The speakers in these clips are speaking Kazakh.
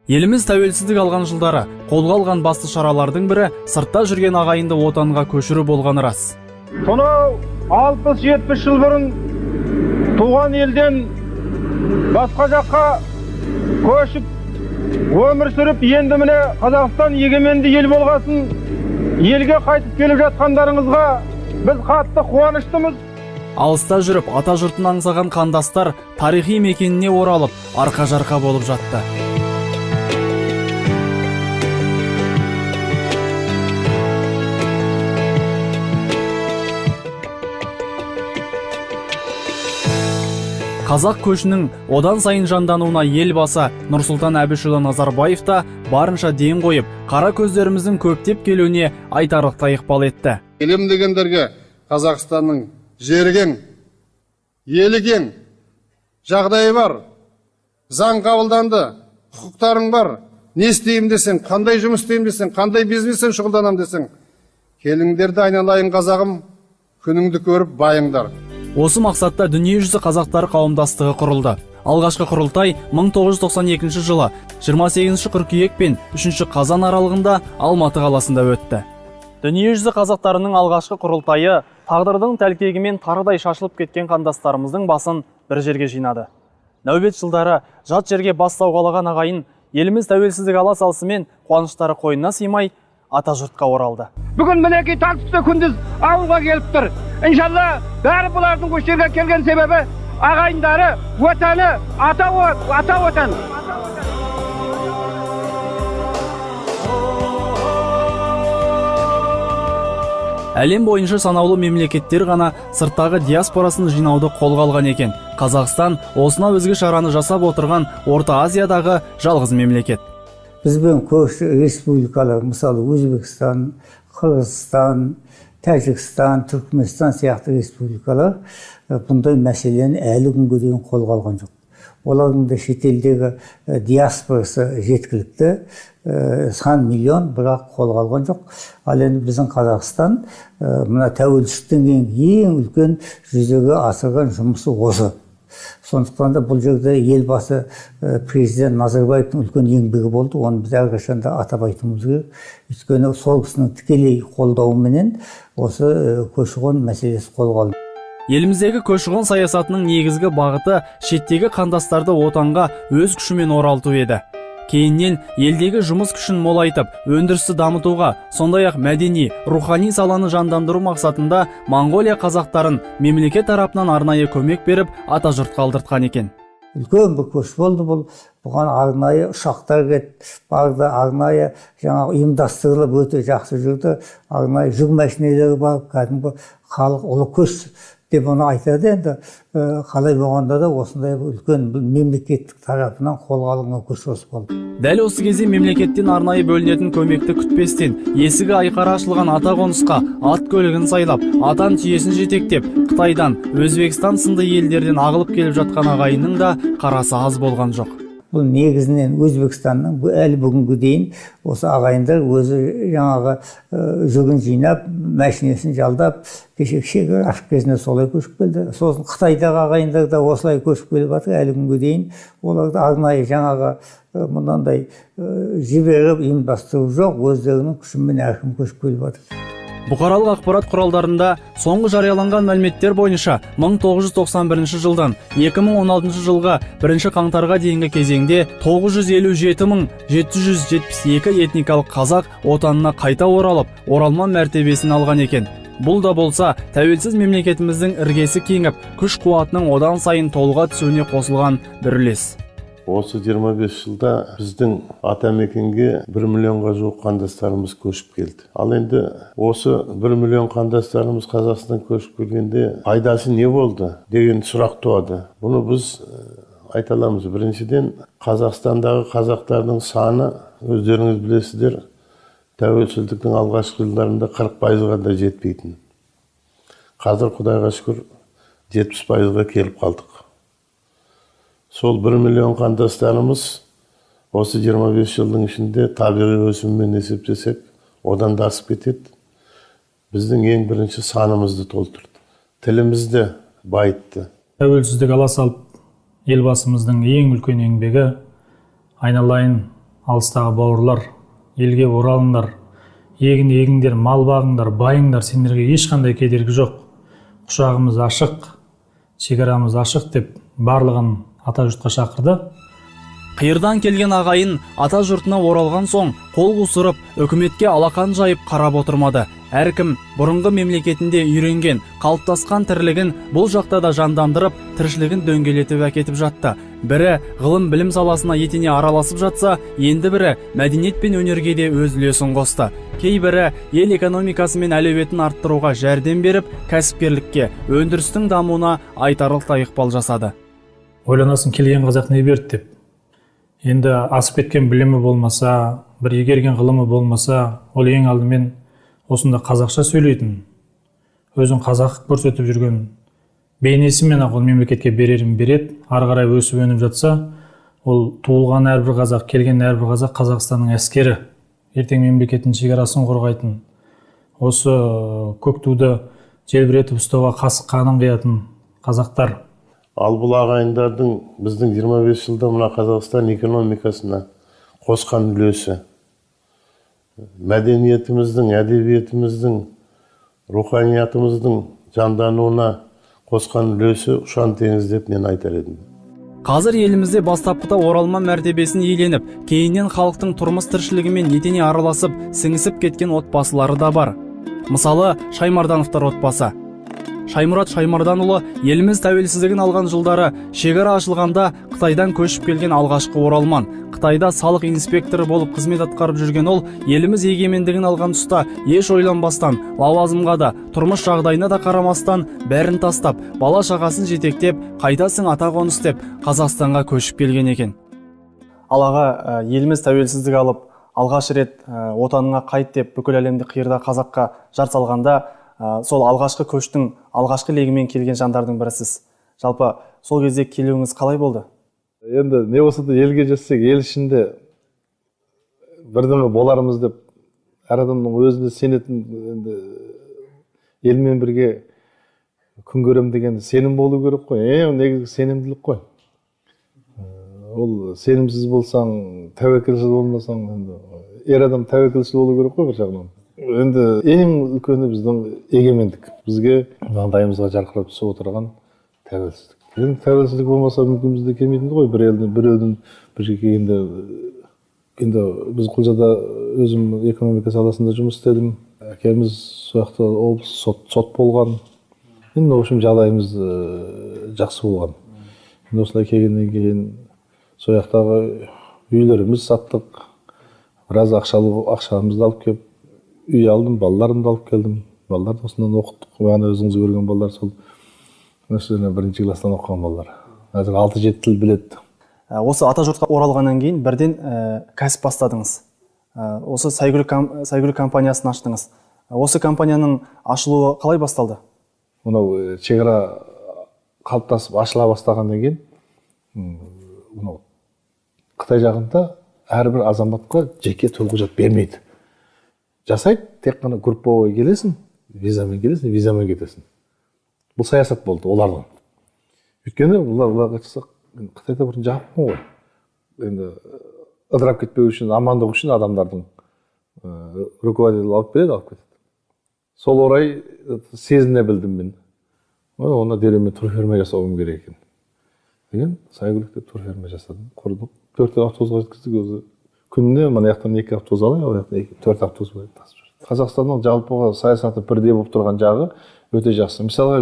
Еліміз тәуелсіздік алған жылдары қолға алған басты шаралардың бірі сыртта жүрген ағайынды отанға көшіру болғаны рас. Сонау 60-70 жыл бұрын туған елден басқа жаққа көшіп өмір сүріп, енді міне Қазақстан егеменді ел болғасын елге қайтып келіп жатқандарыңызға біз қатты қуаныштымыз. Алыста жүріп ата жұртын аңсаған қандастар тарихи мекеніне оралып, арқа-жарқа болып жатты. Қазақ көшінің одан сайын жандануына елбасы Нұрсұлтан Әбішұлы Назарбаев та барынша ден қойып, қара көздеріміздің көптеп келуіне айтарлықтай ықпал етті. Келем дегендерге Қазақстанның жері кең, елі кең, жағдайы бар, заң қабылданды, құқықтарың бар, не істеймін десең, қандай жұмыс істеймін десең, қандай бизнеспен шұғылданамын десең, келіңдер де айналайын қазағым, күніңді көріп байыңдар. Осы мақсатта дүниежүзі қазақтары қауымдастығы құрылды. Алғашқы құрылтай 1992 жылы 28 қыркүйек пен 3 қазан аралығында Алматы қаласында өтті. Дүниежүзі қазақтарының алғашқы құрылтайы тағдырдың тәлкегімен тарыдай шашылып кеткен қандастарымыздың басын бір жерге жинады. Нәубет жылдары жат жерге бас сауғалаған ағайын еліміз тәуелсіздік ала салысымен қуаныштары қойнына сыймай ата жұртқа оралды. Бүгін мінекей таң түсте күндіз ауылға келіп тұр. Иншалла бәрі бұлардың осы жерге келген себебі ағайындары, отаны, ата отан. Әлем бойынша санаулы мемлекеттер ғана сырттағы диаспорасын жинауды қолға алған екен. Қазақстан осынау ізгі шараны жасап отырған Орта Азиядағы жалғыз мемлекет. Бізбен көрші республикалар, мысалы Өзбекстан, Қырғызстан, Тәжікстан, Түркменстан сияқты республикалар бұндай мәселені әлі күнге дейін қолға алған жоқ. Олардың да шетелдегі диаспорасы жеткілікті, сан миллион, бірақ қолға алған жоқ. Ал енді біздің Қазақстан мына тәуелсіздіктен кейін ең үлкен жүзеге асырған жұмысы осы. Сондықтан да бұл жерде елбасы президент Назарбаевтың үлкен еңбегі болды. Оны біз әрқашан да атап айтуымыз керек. Өйткені сол кісінің тікелей қолдауыменен осы көші-қон мәселесі қолға алынды. Еліміздегі көші-қон саясатының негізгі бағыты шеттегі қандастарды отанға өз күшімен оралту еді. Кейіннен елдегі жұмыс күшін молайтып, өндірісті дамытуға, сондай-ақ мәдени, рухани саланы жандандыру мақсатында Моңғолия қазақтарын мемлекет тарапынан арнайы көмек беріп, ата жұртқа алдыртқан екен. Үлкен бір көш болды бұл. Бұған арнайы ұшақтар барды, арнайы жаңағы ұйымдастырылып өте жақсы жүрді. Арнайы жүк машиналары бар, кәдімгі халық ұлы көш деп оны айтады енді. Қалай болғанда да осындай үлкен мемлекеттік тарапынан қолға алынған көш осы болды. Дәл осы кезде мемлекеттен арнайы бөлінетін көмекті күтпестен есігі айқара ашылған ата қонысқа ат көлігін сайлап, атан түйесін жетектеп, Қытайдан, Өзбекстан сынды елдерден ағылып келіп жатқан ағайынның да қарасы аз болған жоқ. Бұл негізінен Өзбекстанның әлі бүгінгі дейін осы ағайындар өзі жаңағы жүгін жинап, машинесін жалдап, кеше шекара ашық кезінде солай көшіп келді. Сосын Қытайдағы ағайындар да осылай көшіп келіп жатыр әлі күнге дейін. Оларды арнайы жаңағы мынандай жіберіп ұйымдастыру жоқ, өздерінің күшімен әркім көшіп келіп жатыр. Бұқаралық ақпарат құралдарында соңғы жарияланған мәліметтер бойынша 1991 жылдан 2016 жылғы 1 қаңтарға дейінгі кезеңде 957 772 этникалық қазақ отанына қайта оралып, оралман мәртебесін алған екен. Бұл да болса тәуелсіз мемлекетіміздің іргесі кеңіп, күш қуатының одан сайын толыға түсуіне қосылған бір үлес. Осы 25 жылда біздің атамекенге 1 миллионға жуық қандастарымыз көшіп келді. Ал енді осы 1 миллион қандастарымыз Қазақстаннан көшіп келгенде пайдасы не болды деген сұрақ туады. Бұны біз айта аламыз. Біріншіден, Қазақстандағы қазақтардың саны, өздеріңіз білесіздер, тәуелсіздіктің алғашқы жылдарында 40%-ға да жетпейтін. Қазір Құдайға шүкір 70%-ға келіп қалдық. Сол 1 миллион қандастарымыз осы 25 жылдың ішінде табиғи өсіммен есептесек, одан да асып кетеді. Біздің ең бірінші санымызды толтырды, тілімізді байытты. Тәуелсіздік ала салып, елбасымыздың ең үлкен еңбегі айналайын Алыстағы бауырлар, елге оралыңдар, егін егіңдер, мал бағыңдар, байыңдар, сендерге ешқандай кедергі жоқ. Құшағымыз ашық, шекарамыз ашық деп барлығын ата жұртқа шақырды. Қиырдан келген ағайын ата жұртына оралған соң қол қусырып, үкіметке алақан жайып қарап отырмады. Әркім бұрынғы мемлекетінде үйренген, қалыптасқан тірлігін бұл жақта да жандандырып, тіршілігін дөңгелетіп әкетіп жатты. Бірі ғылым білім саласына етене араласып жатса, енді бірі мәдениет пен өнерге де өз үлесін қосты. Кейбірі ел экономикасы мен әлеуетін арттыруға жәрдем беріп, кәсіпкерлікке, өндірістің дамуына айтарлықтай ықпал жасады. Ойланасың, келген қазақ не берді деп. Енді асып кеткен білімі болмаса, бір игерген ғылымы болмаса, ол ең алдымен осында қазақша сөйлейтін, өзін қазақ көрсетіп жүрген бейнесімен ақ ол мемлекетке берерін береді. Ары қарай өсіп өніп жатса, ол туылған әрбір қазақ, келген әрбір қазақ Қазақстанның әскері, ертең мемлекеттің шекарасын қорғайтын, осы көк туды желбіретіп ұстауға қасық қанын құятын қазақтар. Ал бұл ағайындардың біздің 25 жылда мына Қазақстан экономикасына қосқан үлесі, мәдениетіміздің, әдебиетіміздің, руханиятымыздың жандануына қосқан үлесі ұшан теңіз деп мен айтар едім. Қазір елімізде бастапқыда оралман мәртебесін иеленіп, кейіннен халықтың тұрмыс тіршілігімен етене араласып, сіңісіп кеткен отбасылары да бар. Мысалы, Шаймардановтар отбасы. Шаймұрат Шаймарданұлы еліміз тәуелсіздігін алған жылдары шекара ашылғанда Қытайдан көшіп келген алғашқы оралман. Қытайда салық инспекторы болып қызмет атқарып жүрген ол еліміз егемендігін алған тұста еш ойланбастан, лауазымға да, тұрмыс жағдайына да қарамастан бәрін тастап, бала шағасын жетектеп, қайтасың ата қоныс деп Қазақстанға көшіп келген екен. Ал аға, еліміз тәуелсіздік алып, алғаш рет отаныңа қайт деп бүкіл әлемде қиырда қазаққа жар салғанда, сол алғашқы көштің алғашқы легімен келген жандардың бірісіз. Жалпы сол кезде келуіңіз қалай болды? Енді не болса да елге жетсек, ел ішінде бірдеңе болармыз деп әр адамның өзіне сенетін, енді елмен бірге күн көрем деген сенім болу керек қой. Ең негізгі сенімділік қой. Ол сенімсіз болсаң, тәуекелшіл болмасаң, енді ер адам тәуекелшіл болу керек қой бір жағынан. Енді ең үлкені біздің егемендік. Бізге маңдайымызға жарқырап түсіп отырған тәуелсіздік. Енді тәуелсіздік болмаса мүмкін бізде келмейтін ғой. Бір елдің, біреудің бір жерге келгенде, енді біз Құлжада өзім экономика саласында жұмыс істедім. Әкеміз сол жақта облыс сот болған. Енді в общем жағдайымыз жақсы болған. Енді осылай келгеннен кейін сол жақтағы үйлеріміз саттық. Біраз ақшамызды алып келіп үй алдым, балаларымды алып келдім. Балаларды осынан оқыттық. Бағана өзіңіз көрген балалар сол мәселен бірінші класстан оқыған балалар. Қазір 6-7 тіл біледі. Осы ата жұртқа оралғаннан кейін бірден кәсіп бастадыңыз. Осы Сәйгүлік компаниясын аштыңыз. Осы компанияның ашылуы қалай басталды? Мынау шекара қалыптасып ашыла бастағаннан кейін, мынау Қытай жағында әрбір азаматқа жеке төлқұжат бермейді. Жасайды, тек қана групповой келесің, визамен келесің, визамен кетесің. Бұл саясат болды олардың. Өйткені бұларға айтсақ, Қытайда бұрын жабық қой. Енді ыдырап кетпеу үшін, амандық үшін адамдардың руководитель алып береді, алып кетеді. Сол орай сезіне білдім мен. Оны дереу мен турфирма жасауым керек екен. Деген Сәйгүлік деп турфирма жасадым, құрдық. 4 автобусқа жеткіздік өзі. Күніне мына жақтан 2 автобус алайық, ол жақтан 4 автобус былай тасып жүр. Қазақстанның жалпыға саясаты бірдей болып тұрған жағы өте жақсы. Мысалға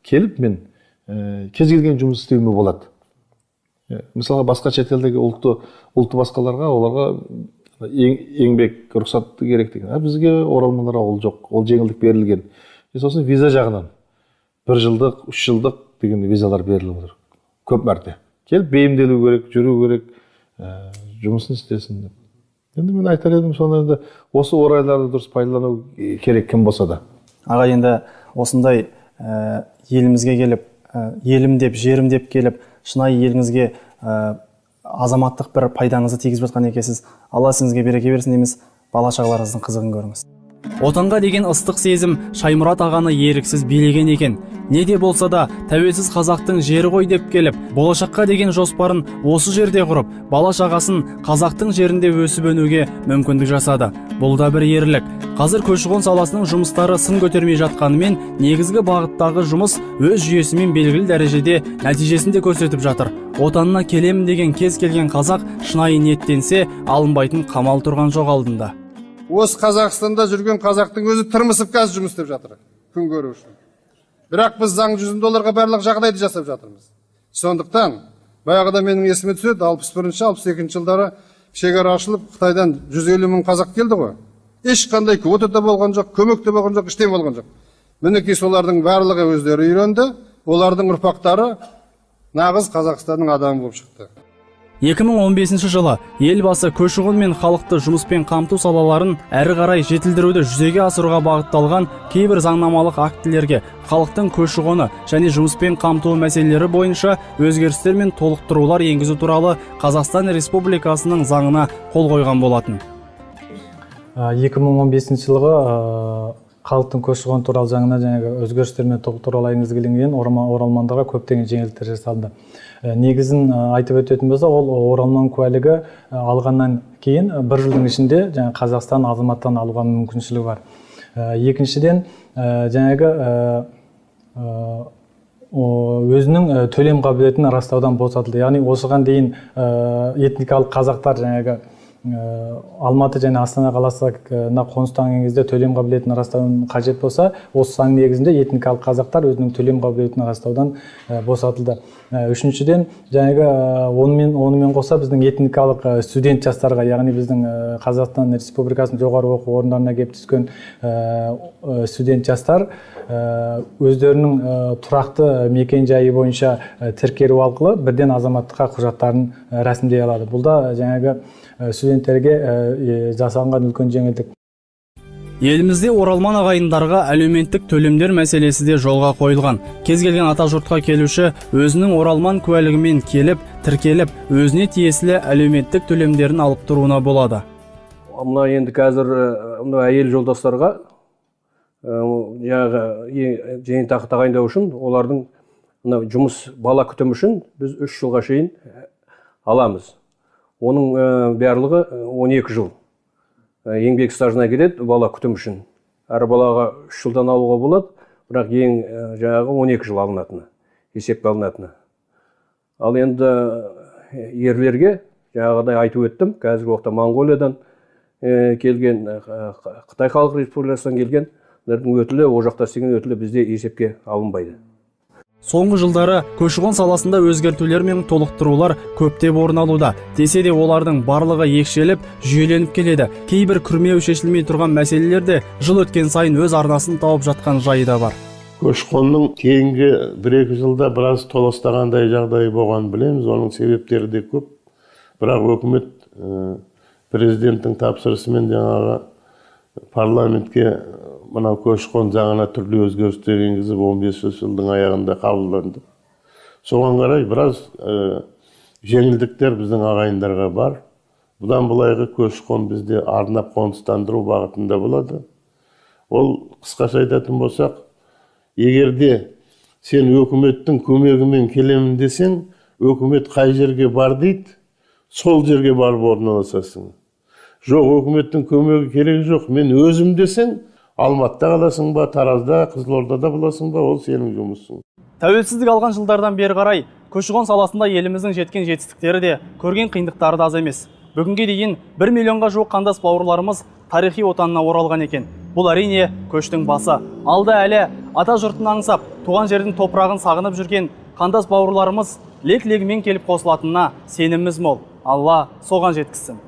келіп мен кез келген жұмыс істеуіме болады. Мысалға басқа шетелдегі ұлты басқаларға, оларға еңбек рұқсаты керек деген. А бізге оралмандарға ол жоқ, ол жеңілдік берілген. Сосын виза жағынан 1 жылдық, 3 жылдық деген визалар беріліп отыр. Көп мәрте. Келіп бейімделу керек, жүру керек, жұмысын істесін деп. Енді мен айтар едім, соны енді осы орайларды дұрыс пайдалану керек кім болса да. Аға, енді осындай елімізге келіп, елім деп, жерім деп келіп, шынайы еліңізге азаматтық бір пайдаңызды тигізіп жатқан екенсіз. Алла сізге береке берсін дейміз, бала шағаларыңыздың қызығын көріңіз. Отанға деген ыстық сезім Шаймұрат ағаны еріксіз билеген екен. Не де болса да тәуелсіз қазақтың жері ғой деп келіп, болашаққа деген жоспарын осы жерде құрып, бала шағасын қазақтың жерінде өсіп өнуге мүмкіндік жасады. Бұл да бір ерлік. Қазір көші-қон саласының жұмыстары сын көтермей жатқанымен, негізгі бағыттағы жұмыс өз жүйесімен белгілі дәрежеде нәтижесін де көрсетіп жатыр. Отанына келемін деген кез келген қазақ шынайы ниеттенсе, алынбайтын қамал тұрған жоқ алдында. Осы Қазақстанда жүрген қазақтың өзі тырмысып қазір жұмыс істеп жатыр күн көру үшін. Бірақ біз заң жүзінде оларға барлық жағдайды жасап жатырмыз. Сондықтан баяғыда менің есіме түседі, 61-ші, 62-ші жылдары шекара ашылып, Қытайдан 150 мың қазақ келді ғой. Ешқандай квота да болған жоқ, көмек те болған жоқ, ештеңе болған жоқ. Мінекей солардың барлығы өздері үйренді, олардың ұрпақтары нағыз Қазақстанның адамы болып шықты. 2015 жылы елбасы көші-қон мен халықты жұмыспен қамту салаларын әрі қарай жетілдіруді жүзеге асыруға бағытталған кейбір заңнамалық актілерге халықтың көші-қоны және жұмыспен қамту мәселелері бойынша өзгерістер мен толықтырулар енгізу туралы Қазақстан Республикасының заңына қол қойған болатын. 2015 жылғы халықтың көші-қон туралы заңына жаңағы өзгерістер мен толықтырулар енгізілгеннен кейін оралмандарға көптеген жеңілдіктер жасалды. Негізін айтып өтетін болсақ, ол оралман куәлігі алғаннан кейін бір жылдың ішінде жаңа Қазақстан азаматтығын алуға мүмкіншілігі бар. Екіншіден, жаңағы өзінің төлем қабілетін растаудан босатылды. Яғни осыған дейін этникалық қазақтар жаңағы Алматы және Астана қаласына қоныстанған кезде төлем қабілетін растау қажет болса, осы заң негізінде этникалық қазақтар өзінің төлем қабілетін растаудан босатылды. Үшіншіден, жаңағы онымен қоса біздің этникалық студент жастарға, яғни біздің Қазақстан Республикасының жоғары оқу орындарына келіп түскен студент жастар өздерінің тұрақты мекен жайы бойынша тіркелу арқылы бірден азаматтыққа құжаттарын рәсімдей алады. Бұл да жаңағы студенттерге жасалынған үлкен жеңілдік. Елімізде оралман ағайындарға әлеуметтік төлемдер мәселесі де жолға қойылған. Кез келген ата жұртқа келуші өзінің оралман куәлігімен келіп, тіркеліп, өзіне тиесілі әлеуметтік төлемдерін алып тұруына болады. Мына енді қазір мына әйел жолдастарға жаңағы зейнетақы тағайындау үшін олардың мына жұмыс бала күтімі үшін біз 3 жылға шейін аламыз. Оның барлығы 12 жыл еңбек стажына келеді бала күтім үшін. Әр балаға 3 жылдан алуға болады, бірақ ең жаңағы 12 жыл алынатыны, есепке алынатыны. Ал енді ерлерге жаңағыдай айтып өттім, қазіргі уақытта Моңғолиядан келген, Қытай Халық Республикасынан келген өтілі, ол жақта істеген өтілі бізде есепке алынбайды. Соңғы жылдары көші-қон саласында өзгертулер мен толықтырулар көптеп орын алуда. Десе де олардың барлығы екшеліп, жүйеленіп келеді. Кейбір күрмеуі шешілмей тұрған мәселелер де жыл өткен сайын өз арнасын тауып жатқан жайы да бар. Көші-қонның кейінгі 1-2 жылда біраз толастағандай жағдай болғанын білеміз. Оның себептері де көп. Бірақ өкімет президенттің тапсырысымен жаңағы парламентке мынау көші-қон заңына түрлі өзгерістер енгізіп 15 жылдың аяғында қабылданды. Соған қарай біраз жеңілдіктер біздің ағайындарға бар. Бұдан былайғы көші-қон бізде арнап қоныстандыру бағытында болады. Ол қысқаша айтатын болсақ, егер де сен өкіметтің көмегімен келемін десең, өкімет қай жерге бар дейді, сол жерге барып орналасасың. Жоқ, өкіметтің көмегі керек жоқ, мен өзім десең, Алматыда қаласың ба, Таразда, Қызылордада боласың ба, ол сенің жұмысың. Тәуелсіздік алған жылдардан бері қарай көші-қон саласында еліміздің жеткен жетістіктері де, көрген қиындықтары да аз емес. Бүгінге дейін 1 миллионға жуық қандас бауырларымыз тарихи отанына оралған екен. Бұл әрине көштің басы. Алда әлі ата жұртын аңсап, туған жердің топырағын сағынып жүрген қандас бауырларымыз лек-легімен келіп қосылатынына сеніміміз мол. Алла соған жеткізсін.